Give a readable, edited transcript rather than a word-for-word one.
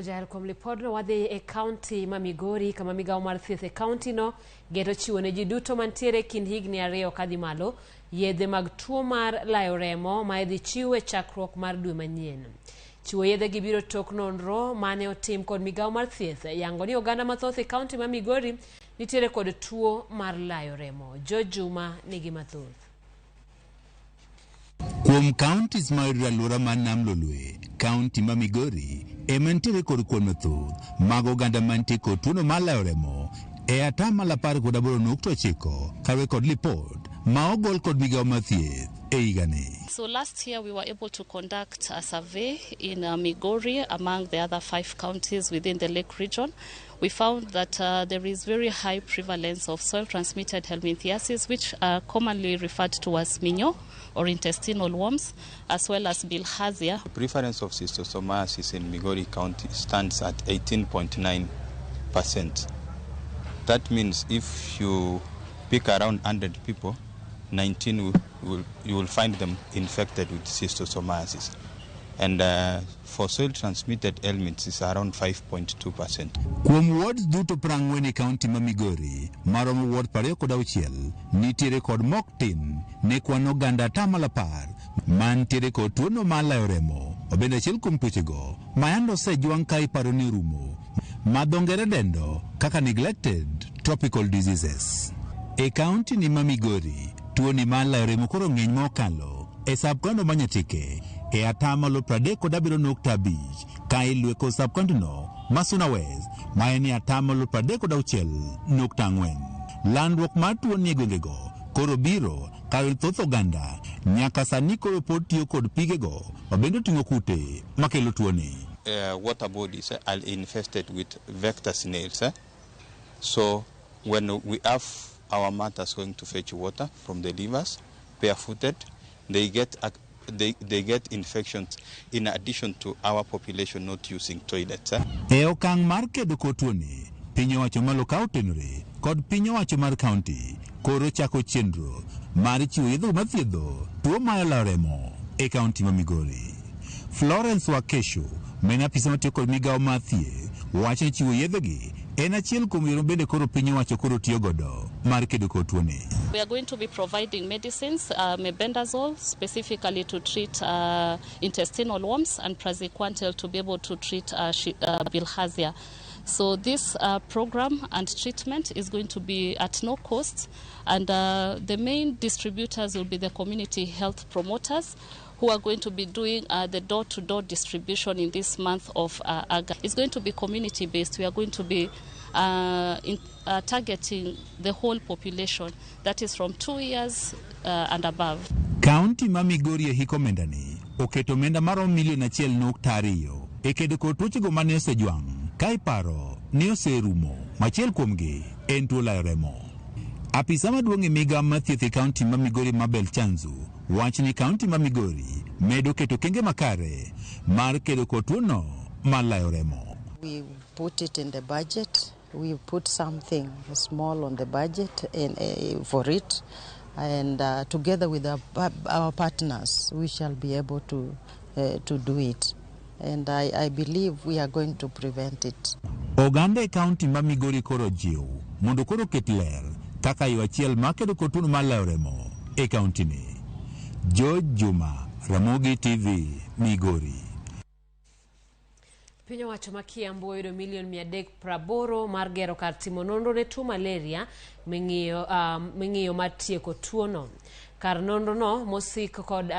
Jael kuom lipodno wadhi e kaunti ma Migori kama migawo mar thieth e kaunti no geto chiwo ne ji duto mantiere e kind higni 2 kadhi malo yedhe mag tuo mar layo remo ma idhi chiw e chakruok mar dwe manyien. Chiwo yedhe gi biro tok nonro mane otim kod migawo mar thieth yango ni oganda mathoth e kaunti ma Migori nitiere kod tuo mar layo remo. George Juma nigi mathoth. Kuom counties ma yudore alwora mar Nam Lolwe, kaunti ma Migori ema nitiere kod kwan mathoth mag oganda mantie kod tuono mar layo remo e 18.9% kaluwore kod lipot ma ogol kod migawo mar thieth e higani. So last year we were able to conduct a survey in Migori among the other 5 counties within the Lake region. We found that there is very high prevalence of soil-transmitted helminthiasis, which are commonly referred to as minyo or intestinal worms, as well as bilharzia. The prevalence of schistosomiasis in Migori County stands at 18.9%. That means if you pick around 100 people, 19 you will find them infected with schistosomiasis. And for soil-transmitted ailments, it's around 5.2%. Kuom wards duto 40 e kaunti ma Migori, maromo ward 26, nitiere kod mok tin ne kwan oganda 10% mantiere kod tuono mar layo remo, mabende achiel kuom tuochego ma yande osejwang' ka iparo ni orumo, ma dho ngere dendo kaka neglected tropical diseases. E kaunti ni ma Migori, tuoni mar layo remo koro ng'eny mokalo e sub-county ma Nyatike e 37.5% ka iluwe kod sub-county no ma Suna West ma en e 36.4%. Landruok mar tuoni e gwengego koro biro ka thoth oganda nyaka sani koro pod tiyo kod pigego mabende oting'o kute makelo tuoni. Water bodies are infested with vector snails. So when we have our mothers going to fetch water from the rivers, barefooted, they get infections in addition to our population not using toilets. E okang' mar kedo kod tuoni, piny owacho malo ka otenore kod piny owacho mar kaunti koro chako chenro mar chiwo yedhe mathiedho tuo mar layo remo e kaunti ma Migori. Florence Wakesho, ma en apisa matiyo kod migawo mar thieth, wacho ni chiwo yedhegi en achiel kuom yore bende koro piny owacho koro tiyo godo mar kedo kod tuoni. We are going to be providing medicines, mebendazole specifically to treat intestinal worms, and praziquantel to be able to treat bilharzia. So this program and treatment is going to be at no cost, and the main distributors will be the community health promoters who are going to be doing the door-to-door distribution in this month of August. It's going to be community-based. We are going to be targeting the whole population, that is from 2 years and above. Kaunti ma Migori e hik omendani oketo omenda maromo milion 1.2 e kedo kod tuochego mane osejwang' ka iparo ni oserumo machiel kuomgi en tuo layo remo. Apisa maduong' e migawo mar thieth e kaunti ma Migori Mabel Chanzu wacho ni kaunti ma Migori medo keto kenge makare mar kedo kod tuono mar layo remo. We put it in the budget. We put something small on the budget for it, and together with our partners, we shall be able to do it. And I believe we are going to prevent it. Oganda e kaunti ma Migori koro jiw mondo koro ket ler kaka yo achiel mar kedo kod tuono mar layo remo e kaunti ni. George Juma, Ramogi TV, Migori. Piny owacho ma Kiambu oyudo milion 380 mar gero kar timo nonro ne tuo malaria ming'iyo mar tieko tuono. Kar nonro no mosik kod